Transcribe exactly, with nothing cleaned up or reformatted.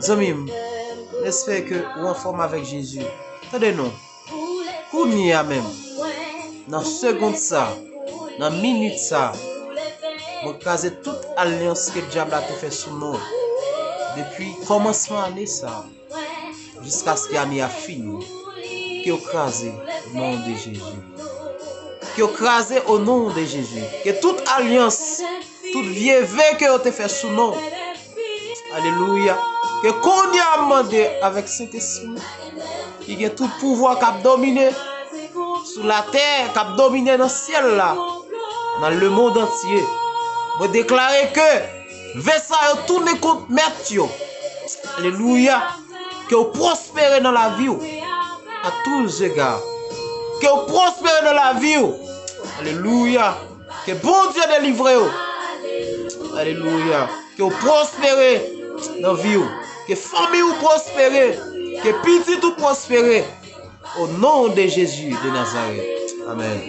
Zanmi m, m espere ke ou anfòm avèk Jezi. Tande non. Kounye a menm, nan segond sa, nan minit sa, mwen kraze tout alyans ke dyab la te fè sou non w depi kòmansman ane sa, jiskaske ane a fini. Ke yo kraze o non de Jezi. Ke yo kraze o non de Jezi. Ke tout alyans, tout vye ve ke yo te fè sou non w, alelouya, ke kounye a m mande avèk Sentespri ki gen tout pouvwa k ap domine sou latè, k ap domine nan syèl la, nan lemonn antye. Mwen deklare ke ve sa yo tounen kont mèt yo. Alelouya. Ke w pwospere nan lavi w a tout zega. Ke w pwospere nan lavi w. Alelouya. Ke Bondye delivre w. Alelouya. Ke w pwospere nan vi w. Ke fanmi w pwospere. Ke pitit ou pwospere. O non de Jezi de Nazarèt. Amèn.